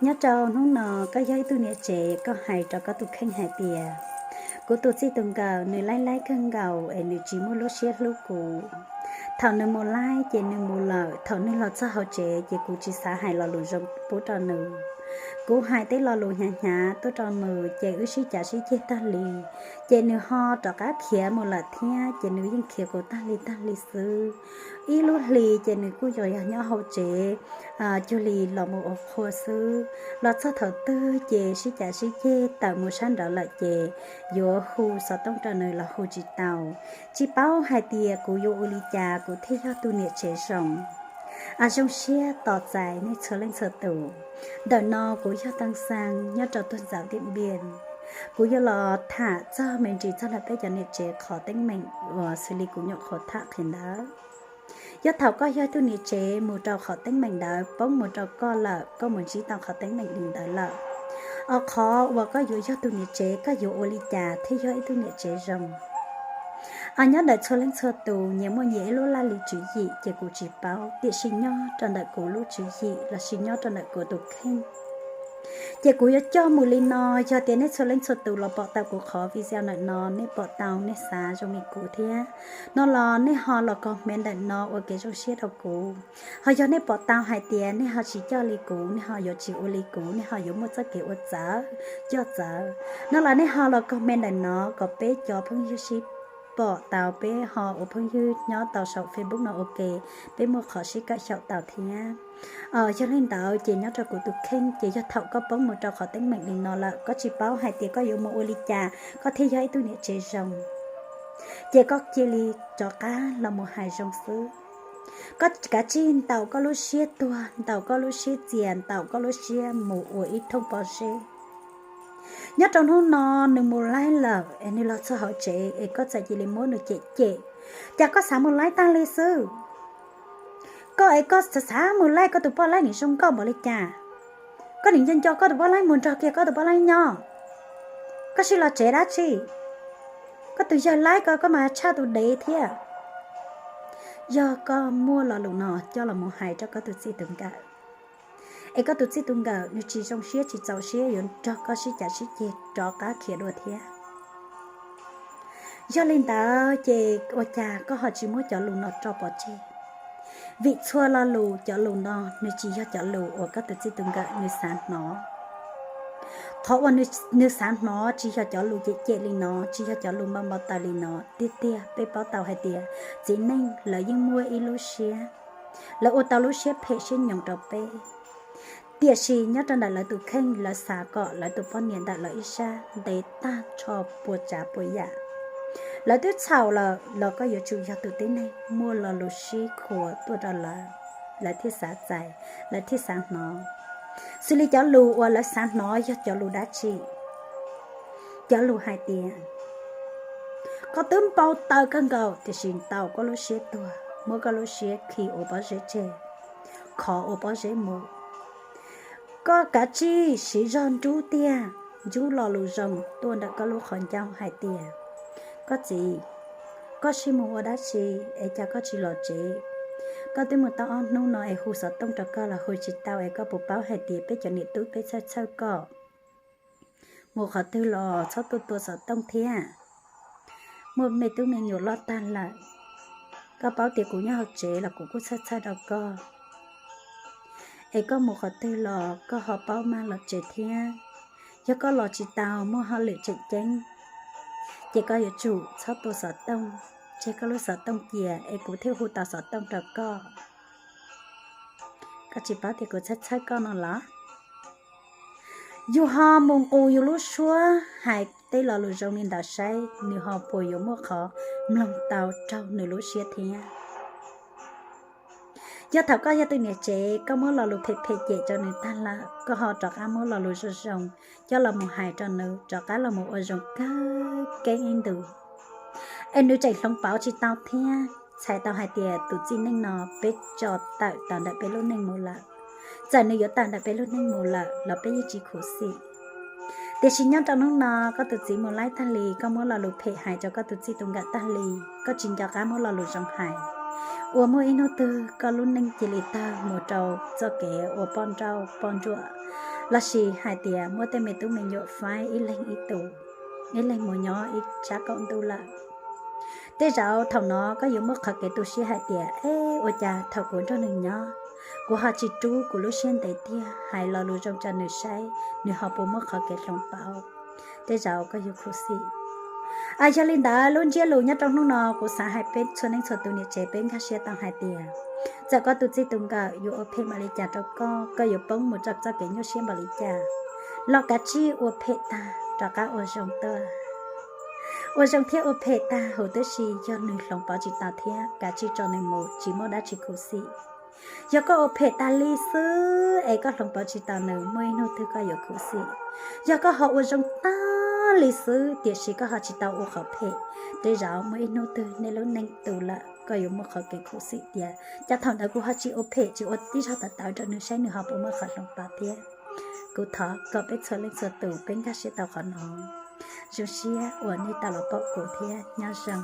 Nyob rau hnub no koj yog ib tug niam tsev, koj hais rau koj tus kheej hais tias, kuv tus txij tus nkawm nws laib laib kawg nkaus es nws tsis muaj lub siab hlub kuv. Thaum nws mus laib ces nws mus lawm, thaum nws los txog hauv tsev ces kuv tsis xav hais lo lus zoo pub rau nws. Kuv hais tej lo lus hnyav hnyav tuaj rau nws ces wb sib cav sib ceg tag li, ces nws ho rov qab khiav mus lawm thiab, ces nws yeej khiav kuv tag li tag li xwb. Ib lub hlis ces nws kuj yog yog nyob hauv tsev, cuag li los mus ua qhua xwb. Los txog thaum twg ces sib cav sib ceg tawm mus sab nraud lawm ces yuav hu xov tooj rau nws los hu tsis tau. Tsis paub hais tias kuv yuav ua li cas kuv thiaj yog tus niam tsev zoo. Zoo siab tos txais nej txhua leej txhua tus. Ntawm no kuv yog Tag Xaa nyob rau tuag ntxaus Tiam Npias. Kuv yuav los tham txog me ntsis txog ntawm peb cov niam tsev qhov teeb meem uas xws li kuv nyuam qhuav tham qhia ntawd. Yog thaum koj yog ib tug niam tsev mus rau qhov teeb meem ntawd poob mus rau koj lawm, koj mus ntsib tau qhov teeb meem li ntawd lawm, os qhov uas koj yuav yog tus niam tsev koj yuav ua li cas thiaj yog ib tug niam tsev zoo? Os nyob ntawm txhua leej txhua tus nyias muaj nyias ib lub laj lim tswv yim ces kuv tsis paub, tiam sis nyob rau ntawm kuv lub tswv yim lossis nyob rau ntawm kuv tus kheej ces kuv yuav coj mus li no. Yog tias nej txhua leej txhua tus los pom tau kuv qhov video ntawm no, nej pom tau nej xav zoo li kuv thiab no los nej ho los comment ntawm no ua kev zoo siab rau kuv. Ho yog nej pom tau hais tias nej ho tsis coj li kuv, nej ho yuav tsis ua li kuv, nej ho yuav muaj txoj kev ua txawv, coj txawv no los nej ho los comment ntawm no kom peb cov phooj ywg sib pom tau, peb ho ua phooj ywg nyob tau saum Facebook no ua ke, peb muaj qhov sib kawm xyaum tau thiab. Yog li ntawd ces nyob rau kuv tus kheej ces yog thaum koj poob mus rau qhov teeb meem li no lawm, koj tsis paub hais tias koj yuav mus ua li cas koj thiaj yog ib tug niam tsev zoo, ces koj cia li rov qab los mus hais zoo xwb. Koj kav tsij ntaus koj lub siab tuag, ntaus koj lub siab txias, ntaus koj lub siab mus ua ib thooj pob zeb. Nyob rau hnub no nws mus laib lawm es nws los txog hauv tsev es koj txawm cia li muab nws cem cem, cas koj xav mus laib tag li xwb? Koj es koj xav mus laib koj tus poj laib nim zoo nkauj npaum li cas? Koj nim nco nco koj tus poj laib mus nrog kiag koj tus poj laib nyob, koj sib los tsev dab tsi? Koj tus yawg laib ko koj mas tshaj tus dev thiab. Yog koj muaj lo lus no coj los mus hais rau koj tus txij tus nkawm, es koj tus txij tus nkawm nws tsis zoo siab tsis txaus siab yuav nrog koj sib cav sib ceg rov qab khiav dua thiab. Yog li ntawd ces ua cas koj ho tsis muab cov lus no tso pov tseg? Vim txhua lo lus cov lus no nws tsis yog cov lus uas koj tus txij tus nkawm nws xav hnov. Qhov uas nws xav hnov tsis yog cov lus cem cem li no, tsis yog cov lus npau npau taws li no. Tiag tiag peb paub tau hais tias txiv neej lawv yeej muaj ib lub siab, lawv ua tau lub siab phem siab nyoos rau peb. Tiam sis nyob rau ntawm lawv tus kheej lawv xav kom lawv tus poj niam ntawm lawv ib sab ntev tag nrho puas tsav puas yam. Lawv twb txhaum lawm los koj yuav tsum yog tus tib neeg muaj lo lus sib khuas tuaj rau lawv, lawv thiaj xav txais, lawv thiaj xav hnov. Xws li cov lus uas lawv xav hnov yog cov lus dab tsi? Cov lus hais tias, koj twb npau taws kawg nkaus tiam sis ntaus koj lub siab tuag, muab koj lub siab khi ua pob zeb tseg, khov ua pob zeb mus. Koj kav tsij siv zog nrub tiag, nrub lo lus zoo tuaj ntawm koj lub qhov ncauj hais tias, koj txiv, koj sib mus ua dab tsi es cas koj tsis los tsev? Koj twb mus tau ob hnub no es hu xov tooj rau koj los hu tsis tau es koj puas paub hais tias peb cov niam tub peb txhawj txhawj koj? Mus qhov twg los txhob tuaj tua xov tooj thiab. Muaj me tub me nyuam loj tag lawm, koj paub tias kuv nyob hauv tsev los kuv kuj txhawj txhawj rau koj. Es koj mus qhov twg los koj ho paub maj los tsev thiab. Yog koj los tsis tau muaj hauj lwm tseem ceeb, ces koj yuav tsum txhob tua xov tooj, tseg koj lub xov tooj cia es kuv thiaj hu tau xov tooj rau koj. Koj tsis paub tias kuv txhawj txhawj koj no los? Yus ho mus nqus yus lub suab hais tej lo lus zoo li ntawd saib nws ho puas yuav muaj qhov mloog tau raug nws lub siab thiab. Yog thaum koj yog tus niam tsev koj muab lo lus phem phem cem rau nws tag lawm, koj ho rov qab muab lo lus zoo zoo coj los mus hais rau nws, rov qab los mus ua zoo kawg keeb ib ntus, es nws tseem hloov pauv tsis tau thiab. Txhais tau hais tias tus txij neej no peb tso tawm tau ntawm peb lub neej mus lawm. Txawm nws yuav tawm ntawm peb lub neej mus lawm los peb yeej tsis khuv xim. Tiam sis nyob rau hnub no koj tus txiv mus laib tag li, koj muab lo lus phem hais rau koj tus txij tus nkawm tag li, koj tsis nco qab muab lo lus zoo hais, ua muaj ib hnub twg koj lub neej cia li tawg mus rau txoj kev ua poj nrauj poj nruam, lossis hais tias muab tej me tub me nyuam faib ib leeg ib tus, ib leeg mus nyob ib sab qaum ntuj lawm. Tej zaum thaum no koj yuav muaj qhov kev tu siab hais tias, ej, ua cas thaum kuv nrog nws nyob, kuv ho tsis rub kuv lub siab ntev tiag hais lo lus zoo rau nws saib, nws ho puas muaj qhov kev hloov pauv? Tej zaum koj yuav khuv xim. Yog li ntawd lub ntsiab lus nyob rau hnub no kuv xav hais peb txhua leej txhua tus niam tsev peb nkag siab tau hais tias, txawm koj tus txij tus nkawm yuav ua phem npaum li cas rau koj, koj yuav poob mus rau txoj kev nyuaj siab npaum li cas, los kav tsij ua phem tag rov qab ua zoo tuaj. Ua zoo thiab ua phem tag huv tib si yog nws hloov pauv tsis tau thiab kav tsij tso nws mus, tsis muaj dab tsi khuv xim. Yog koj ua phem tag li xwb es koj hloov pauv tsis tau nws, muaj ib hnub twg koj yuav khuv xim. Yog koj ho ua zoo tag li xwb tiam sis koj ho tsis tau ua qhov phem, tej zaum muaj ib hnub twg nej lub neej tu lawm koj yuav muaj qhov kev khuv xim tias cas thaum ntawd kuv ho tsis ua phem, tsis ua tib zog tawv tawv rau nws saib nws ho puas muaj qhov hloov pauv thiab. Kuv thov kom peb txhua leej txhua tus peb nkag siab tau qhov no. Zoo siab uas nej tau los pom kuv thiab nyob zoo.